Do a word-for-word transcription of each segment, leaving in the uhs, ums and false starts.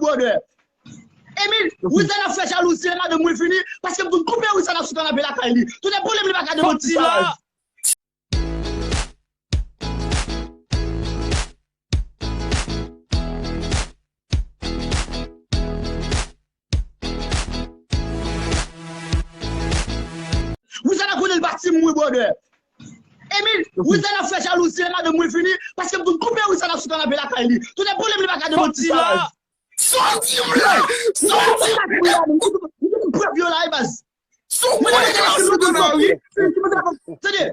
brother. Emil, Widiana fè jalouzi lè madanm mwen vini, paske m konn koupe Widiana sou kanapé lakay li. Tout pwoblèm li pa ka devan ti sa. Widiana konnen l pa ti mwen, brother. Emil, Widiana fè jalouzi lè madanm mwen vini, paske m konn koupe Widiana sou kanapé lakay li. Tout pwoblèm li pa ka devan ti sa. Sòti m la! Sòti m! Prèv yo la, e baz. Sou kwen gen nan sou nan wi. Tande.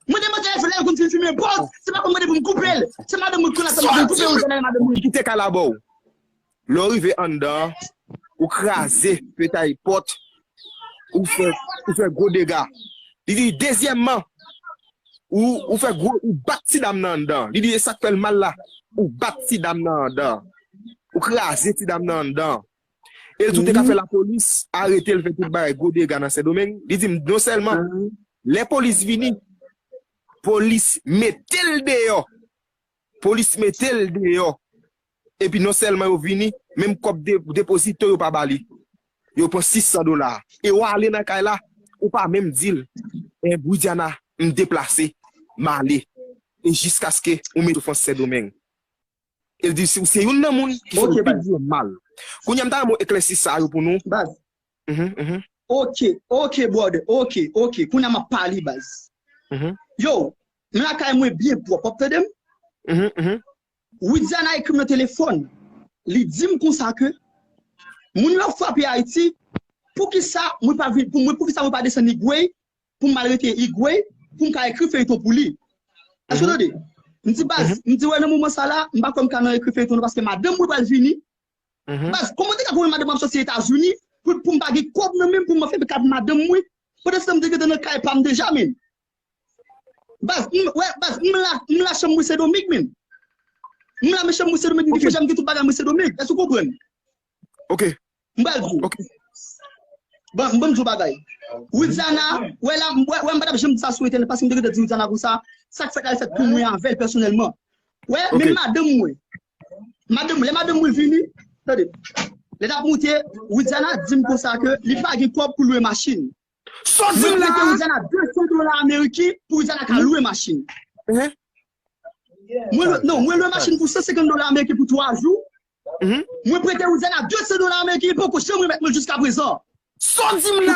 Mwen te mande F L konn fin fimen bòz. Se pa pou mande pou m koupe l. Se madanm mwen konn ap mande pou m koupe l, se madanm mwen. Kite kalabò w. Lè w rive anndan, ou kraze fetay pòt, ou fè, ou fè gwo dega. Li di, dezyèmman, ou, ou fè gwo, ou bat ti dam nan anndan. Li di, e sa k fè l mal la, ou bat ti dam nan anndan. Ou kraze ti dam nan anndan. E l tou te ka fè lapolis arete l, fè tout bagay, gwo dega nan Sendomeng. Li di m, non sèlman, lè polis vini, polis mete l deyò. Polis mete l deyò. Epi non sèlman yo vini, menm kòb de, depozito yo pa ba li. Yo pran sis san dola. E w ale nan kay la, ou pa menm di l, eh, Widiana, m deplase, m ale. E jiskaske ou mete soufrans Sendomeng. E l di, se, se youn nan moun ki fè l pi gwo mal. Kounye a m ta renmen w eklèsi sa yo pou nou. Baz. Mhm, mhm. Ok, ok, brother. Ok, ok. Kounye a m ap pale, baz. Mhm. Yo, m lakay mwen byen pwòp, w ap tande m? Mhm, mhm. Widiana ekri m nan telefòn. Li di m konsa ke moun yo ap frape Ayiti, poukisa mwen pa vin, pou mwen, poukisa mwen pa desann Igwe pou m al rete Igwe, pou m ka ekri feyton pou li. Èske w tande? M di, baz, m di, wè, nan moman sa la, m pa kwè m ka nan ekri feyton non, paske madanm mwen pral vini. Baz, kòman te ka konn madanm ap soti Etazini pou, pou m pa gen kòb nan men m pou m fè kab madanm mwen? Pandan se tan m te gentan nan kay pa m deja, men. Baz, m, wè, baz, m la, m la chanm mwen Sendomeng, men. M la men chanm mwen Sendomeng, m gen fè janm gen tout bagay mwen Sendomeng. Èske w konprann? Ok. M pral di w. Ok. Bon, m ban m di w bagay. Widiana, wè la, wè, wè, m pa t ap janm di sa sou entènèt, paske m te gentan di Widiana konsa, sa k fèt la, l fèt pou mwen avè l pèsonèlman. Wè, men madanm mwen. Madanm, lè madanm mwen vini, tande, lè n ap moute, Widiana di m konsa ke li pa gen kòb pou lwe machin. Sòti la! Mwen prete Widiana de san dola ameriken pou Widiana ka lwe machin. Mwen, non, mwen lwe machin pou san senkant dola ameriken pou twa jou. Mwen prete Widiana de san dola ameriken, li poko janm remèt mwen jiska prezan. Sa w di m la?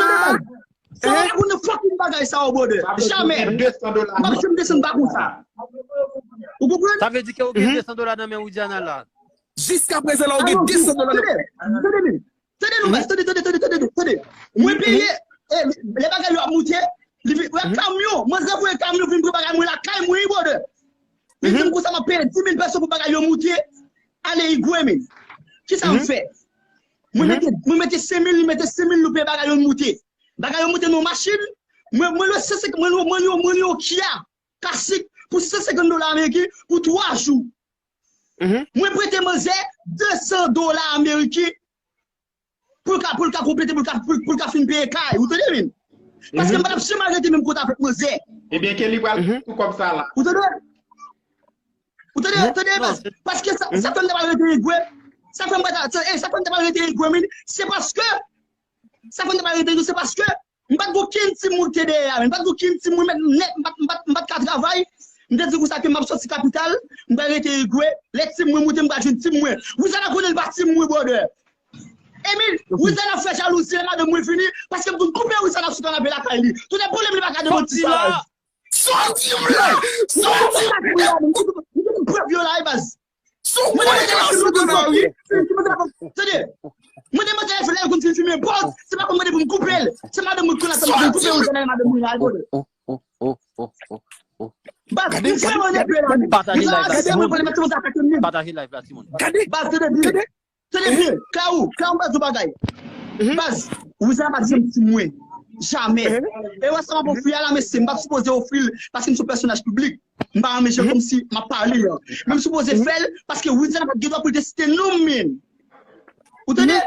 Sa w di m la? Fucking bagay sa yo, brother. Jamè. M pa janm desann pa konsa. Ou konprann? Sa vle di ke ou gen de san dola nan men Widiana la. Jiska prezan la, ou gen de san dola nan men. Tande, tande, tande, tande, tande, tande, tande. Mwen peye, eh, lè bagay yo ap moute, li vin, wè kamyon, manzè voye kamyon vin pran bagay mwen lakay mwen, brother. Li di m konsa m ap peye dis mil pèso pou bagay yo moute, ale Igwe, men. Kisa m fè? Mwen mete, mwen mete senk mil, li mete senk mil, nou peye bagay yo moute. Bagay yo moute nan machin, mwen, mwen lwe san senkant, mwen lwe, mwen lwe, mwen lwe yon Kia, klasik, pou san senkant dola ameriken, pou twa jou. Mwen prete manzè de san dola ameriken pou l ka, pou l ka konplete, pou l ka, pou, pou l ka fin peye kay. Ou tande, men? Paske m pa t ap janm al rete menm kote avèk manzè. Ebyen, Kelly pral sou kòb sa la. Ou tande? Ou tande, tande, baz? Paske sa, sa fè m te pral rete Igwe. Sa fè m pa ta, sa, eh, sa fè m te pral rete Igwe, men. Se paske, sa fè m te pral rete Igwe, se paske m pa t gen okenn tim mwen ki te dèyè a, men. M pa t gen okenn tim mwen, men nèt, m pa t, m pa t, m pa t ka travay. M te di konsa ke m ap soti kapital, m pral rete Igwe. Lè tim mwen moute, m pral jwenn tim mwen. Widiana konnen l pa tim mwen, brother. Emil, Widiana fè jalouzi lè madanm mwen vini, paske m konn koupe Widiana sou kanapé lakay li. Tout pwoblèm li pa ka devan ti sa. Sòti m la! Sòti m! Prèv yo la, e baz. Sou kwen gen nan sou nan wi. Tande. Mwen te mande F L konn fin fimen bòz, se pa pou mande pou m koupe l. Se madanm mwen konn ap mande pou m koupe l, se madanm mwen la, brother. Baz, m vrèman nève la, men. Pataje live la, timoun. Pataje live la, timoun. Baz, tande byen. Tande byen, Kaou, Kaou, m pral di w bagay. Baz, Widiana pa t janm ti mwen. Jamè. E wè sa m ap ofri a la, mesye, m pa t sipoze ofri l, paske m se yon pèsonaj piblik. M pa renmen jan kòmsi m ap pale an. Men m sipoze fè l, paske Widiana pa t gen dwa pou l te site non m, men. Ou tande?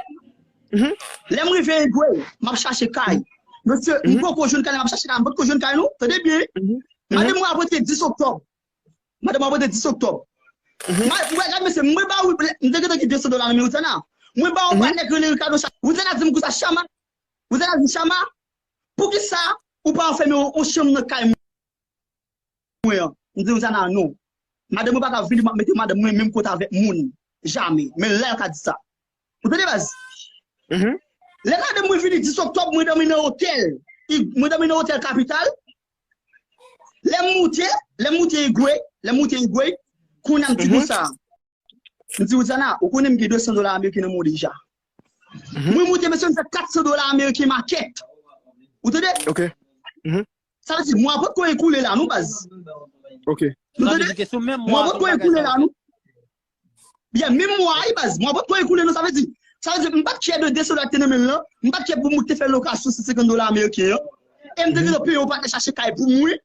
Lè m rive Igwe, m ap chache kay. Mesye, m poko jwenn kay, m ap chache kay, m potko jwenn kay, non. Tande byen. Madanm mwen ap rantre dis oktòb. Madanm mwen ap rantre dis oktòb. Mwen, gad mesye, mwen ba ou, m te gentan gen de san dola nan men Widiana. Mwen ba yon patnè ki rele Ricardo Chama. Widiana di m konsa, Chama. Widiana di, Chama, poukisa ou pa anfèmen yon, yon chanm nan kay mwen an? M di Widiana, non. Madanm mwen pa ka vini, m ap mete madanm mwen menm kote avèk moun. Jamè. Men la l ka di sa. Ou tande, baz? Lè madanm mwen vini dis oktòb, mwen dòmi nan otèl. I- Mwen dòmi nan otèl kapital. Lè m moute, lè m moute Igwe, lè m moute Igwe, kounye a m di konsa. M di, Widiana, ou konnen m gen de san dola ameriken nan men w deja. Mwen moute, mesye, m fè kat san dola ameriken makèt. Ou tande? Ok. Sa vle di, mwa potko ekoule la, non, baz. Ok. Nou Sa vle tande? di ke sou menm Mwa mwa potko ekoule la, non. Byen, menm mwa, wi, baz. Mwa potko ekoule, non, sa vle di. Sa vle di, m pa t chè de de san dola ki te nan men l lan. M pa t chè pou m te fè lokasyon san senkant dola ameriken an. E m te gentan peye yon patnè chache kay pou mwen.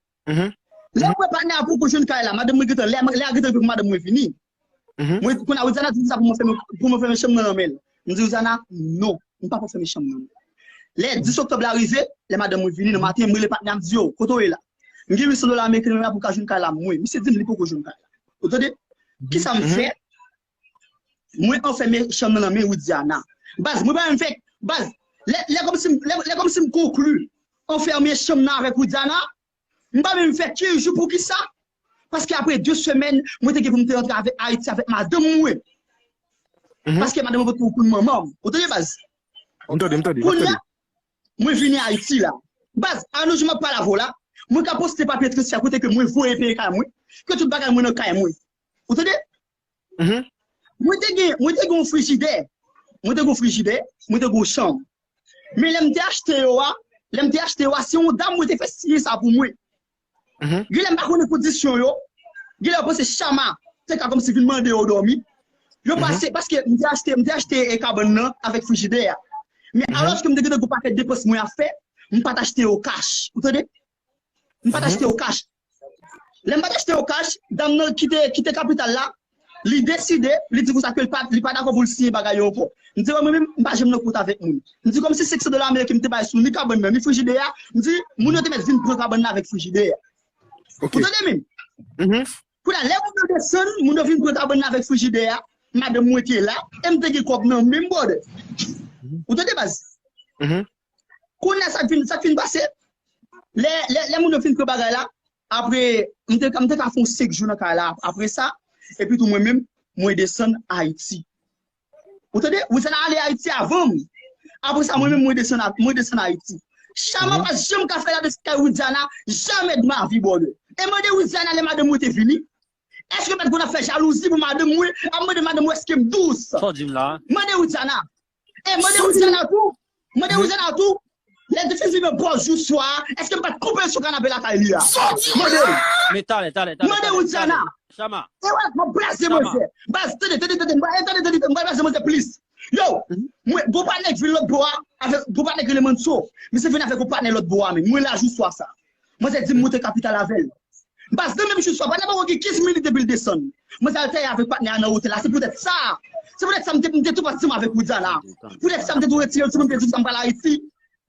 Lè m wè patnè a poko jwenn kay la, madanm mwen gentan, lè lè a gentan rive pou madanm mwen vini. Mwen, kounye a, Widiana di m sa pou mwen fèmen, pou mwen fèmen chanm nan nan men l. M di Widiana, non, m pa pou fèmen chanm nan. Lè dis oktòb la rive, lè madanm mwen vini nan maten, m rele patnè a, m di, yo, kote w ye la? M gen uit san dola ameriken nan men m la pou m ka jwenn kay la, mwen. Misye di m li poko jwenn kay la. Ou tande? Kisa m fè? Mwen anfèmen chanm nan nan men Widiana. Baz, mwen pa menm fè, baz, lè, lè kòmsi m, lè, lè kòmsi m konkli anfèmen chanm nan avèk Widiana, m pa menm fè kenz jou. Poukisa? Paske apre de semèn, mwen te gen pou m te rantre avèk Ayiti avèk madanm mwen. Paske madanm mwen potko konn manman m. Ou tande, baz? M tande, m tande, m ap Kounye tande. a, mwen vini Ayiti la. Baz, a nou jou m ap pale avè w la, mwen ka poste papye transfè kote ke mwen voye peye kay mwen, ke tout bagay mwen nan kay mwen. Ou tande? Mwen te gen, mwen te gen yon frijidè. Mwen te gen yon frijidè, mwen te gen yon chanm. Men lè m te achte yo a, lè m te achte yo a, se yon dam mwen te fè siyen sa pou mwen. Genlè m pa konnen kondisyon yo. Genlè yo panse Chama te ka kòmsi vin mande yo dòmi. Yo pase, paske m te achte, m te achte e, kabann nan avèk frijidè a. Men alòske m te gentan gen yon pakèt depans mwen ap fè, m pa t achte yo kach. Ou tande? M pa t achte yo kach. Lè m pa t achte yo kach, dam nan ki te, ki te kapital la, li deside, li di konsa ke li pa, li pa dakò pou l siyen bagay yo ankò. M di, mwen menm, m pa janm nan kont avèk moun. M di, kòmsi senk san dola ameriken m te bay sou ni kabann nan, ni frijidè a, m di, moun yo te mèt vin pran kabann nan avèk frijidè a. Ou tande menm? Kounye a, lè moun yo desann, moun yo vin pran kabann nan avèk frijidè a, madanm mwen te la, e m te gen kòb nan men m, brother. Ou tande, baz? Kounye a, sa k fin, sa k fin pase, lè, lè, lè moun yo fin pran bagay la, apre, m te, m te ka fè yon senk jou nan kay la apre sa, epi tou mwen menm, mwen desann Ayiti. Ou tande? Widiana ale Ayiti avan m. Apre sa, mwen menm, mwen desann, mwen desann Ayiti. Chama pa janm ka fè la de kay Widiana, jamais de ma vie, brother. E mande Widiana lè madanm mwen te vini. Èske m pa t konn ap fè jalouzi pou madanm mwen? Ap mande madanm mwen èske m dous? Sa w di m la? Mande Widiana. E mande Widiana tou. Mande Widiana tou. Lè l te fin fimen bòz jou swa, èske m pa t koupe l sou kanape lakay li a? Mande l. Men talè, talè, talè. Mande Widiana. Chama. E wè, m ap blaze manzè. Baz, tande, tande, tande, m pral, tande, tande, m pral blaze manzè plis. Yo, mwen, gon patnè k vin lòt bò a, avèk, gon patnè k rele Manso. Misye vin avèk yon patnè lòt bò a, men mwen la jou swa sa. Manzè di m moute kapital avè l. Baz, nan menm jou swa, patnè a poko gen kenz minit depi l desann. Manzè al tèyè avèk patnè a nan otèl la, se poutèt sa. Se poutèt sa m te, m te tou pati ansanm avèk Widiana. Poutèt sa m te tou retire l sou mwen, m te di sa m pral Ayiti.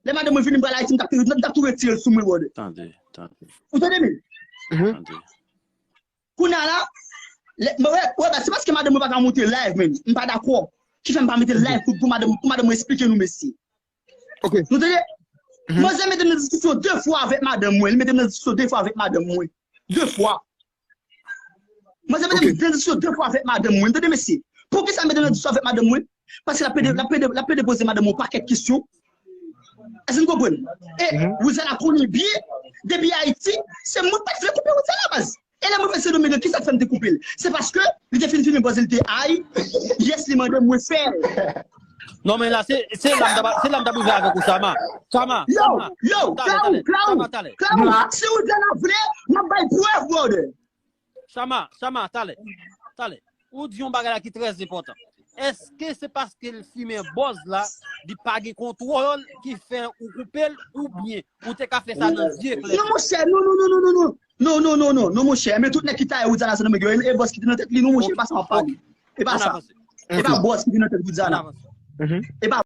Lè madanm mwen vini, m pral Ayiti, m t ap tou, m t ap tou retire l sou mwen, brother. Tande, tande, Ou tande, men? Tande. Kounye a la, lè, mwen, wè, wè, se paske madanm mwen pa ka monte live, men m pa dakò. Ki fè m pa mete live pou, pou madanm, pou madanm mwen eksplike nou, mesye. Ok. Nou tande? Manzè mete m nan diskisyon de fwa avèk madanm mwen. Li mete m nan diskisyon de fwa avèk madanm mwen. De fwa. Manzè mete m nan diskisyon de fwa avèk madanm mwen. Tande, mesye. Poukisa l mete m nan diskisyon avèk madanm mwen? Paske l ap pede, l ap pede, l ap pede poze madanm mwen yon pakèt kesyon. Èske n konprann? E Widiana konnen byen, depi Ayiti, se moun pa t vle koupe Widiana, baz. E lè mwen vin Sendomeng, kisa k fè m te koupe l? Se paske li te fin fimen bòz li te ay, yes, li mande mwen fè l. Non, men la, se, se la m t ap, se la m t ap rive avèk ou, Chama. Chama, Yo, Chama. Yo, Talè, Klaou, talè, Klaou, Chama, talè. Klaou, si Widiana vle, m ap bay prèv, brother. Chama, Chama, talè, talè. Ou di yon bagay la ki trè enpòtan. Èske se paske l fimen bòz la, li pa gen kontwòl ki fè ou koupe l, oubyen ou te ka fè sa nan zye klè? Non, monchè, non, non, non, non, non, non. Non, non, non, non, non, monchè. Men tout nèg ki taye Widiana Sendomeng yo, e, e bòz ki te nan tèt li, non, monchè, e pa sa m ap pale. E pa sa. E pa bòz ki te nan tèt Widiana. E pa